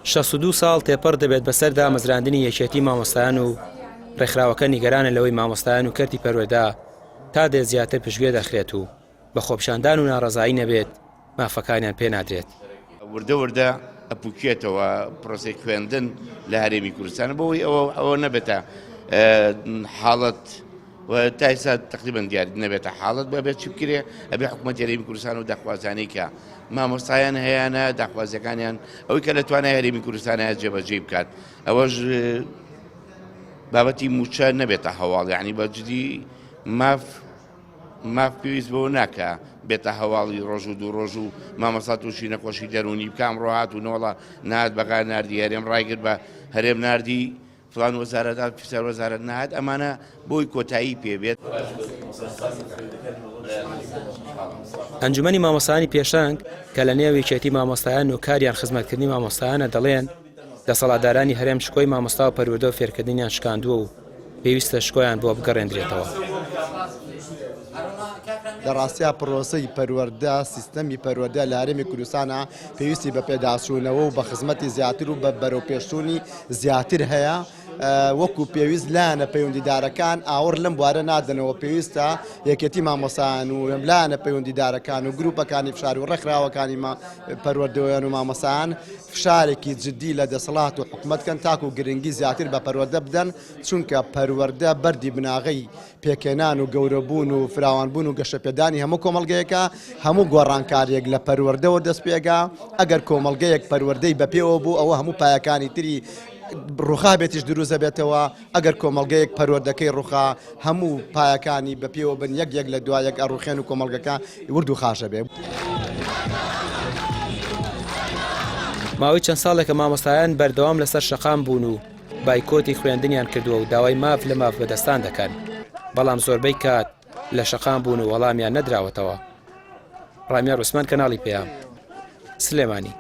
62 ساڵ تێپەڕ دەبێت بەسەر دامەزراندنی یەکێتی مامۆستایان و ڕێکخراوەکە نیگەرانە لەوەی مامۆستایان و کەرتی پەروەردە تا دێت زیاتر پشتگوێ دەخرێت و بە خۆپیشاندان و ناڕەزایی نەبێت مافەکانیان پێ نادرێت. وردە وردە ئەپوکێتەوە پرۆسەی خوێندن لە هەرێمی کوردستان بۆی ئەوە ئەوە نەبێتە حاڵەت و تا ئێستا تقریبا دیار نەبێتە حاڵەت بە بێت چی بکرێ ئەبێ حکوومەت هەرێمی کوردستان و داخوازانەی کە مامۆستایان هەیەە داخوازیەکانیان ئەوەی کە لە توانای هەرێمی کوردستان هەیە جێبەجێ بکات ئەوەش بابەتی موچە نەبێتە هەواڵ یعنی بە جدی ماف ماف پێویست بەوە ناکا بێتە هەواڵی ڕۆژ و دوو ڕۆژ و مامۆستا تووشی نەخۆشی دەروونی بکە ئەمڕۆ هات و نۆڵە نهات بەغا ناردی هەرێم ڕایگرت بە هەرێم ناردی فلان وەزارەت هات فسار وەزارەت نهات ئەمانە بۆی کۆتایی پێ بێت. ئەنجومەنی مامۆستایانی پێشەنگ کە لە نێو یەکێتی مامۆستایان و کاریان خزمەتکردنی مامۆستایانە دەڵێن دەسەڵاتدارانی هەرێم شکۆی مامۆستا و پەروەردە و فێرکردنیان شکاندووە و پێویستە شکۆیان بۆ بگەڕێندرێتەوە. لە ڕاستیا پرۆسەی پەروەردە، سیستەمی پەروەردە لە هەرێمی کوردستانا پێویستی بە پێداچوونەوە و بە خزمەتی زیاتر و بە بەرەوپێشچوونی زیاتر هەیە. وەکو پێویست لایەنە پەیوەندیدارەکان ئاوڕ لەم بوارە نادەنەوە، پێویستە یەکێتی مامۆستایان و لایەنە پەیوەندیدارەکان و گروپەکانی فشار و ڕێکخراوەکانی پەروەردەیان و مامۆستایان فشارێکی جدی لە دەسەڵات و حکومەت کەن تاکو گرنگی زیاتر بە پەروەردە بدەن، چونکە پەروەردە بەردی بناغەی پێکهێنان و گەورەبوون و فراوانبوون و گەشەپێدانی هەموو کۆمەڵگەیەکە، هەموو گۆڕانکارییەک لە پەروەردەوە دەستپێگا، ئەگەر کۆمەڵگەیەک پەروەردەی بەپێوە بوو ئەوە هەموو پایەکانی تری ڕوخابێتیش دروست دەبێتەوە، ئەگەر کۆمەڵگەیەک پەروەردەکەی ڕوخا هەموو پایەکانی بەپێوە بن یەک یەک لە دوا یەک ئەڕوخێن و کۆمەڵگەکە ورد و خاش ئەبێ. ماوەی چەند ساڵێکە مامۆستایان بەردەوام لەسەر شەقام بوون و بایکۆتی خوێندنیان کردووە و داوای ماف لە مافبەدەستان دەکەن، بەڵام زۆربەی کات لە شەقام بوون و وەڵامیان نەدراوەتەوە. ڕامیار عوسمان کەناڵی پەیام، سلێمانی.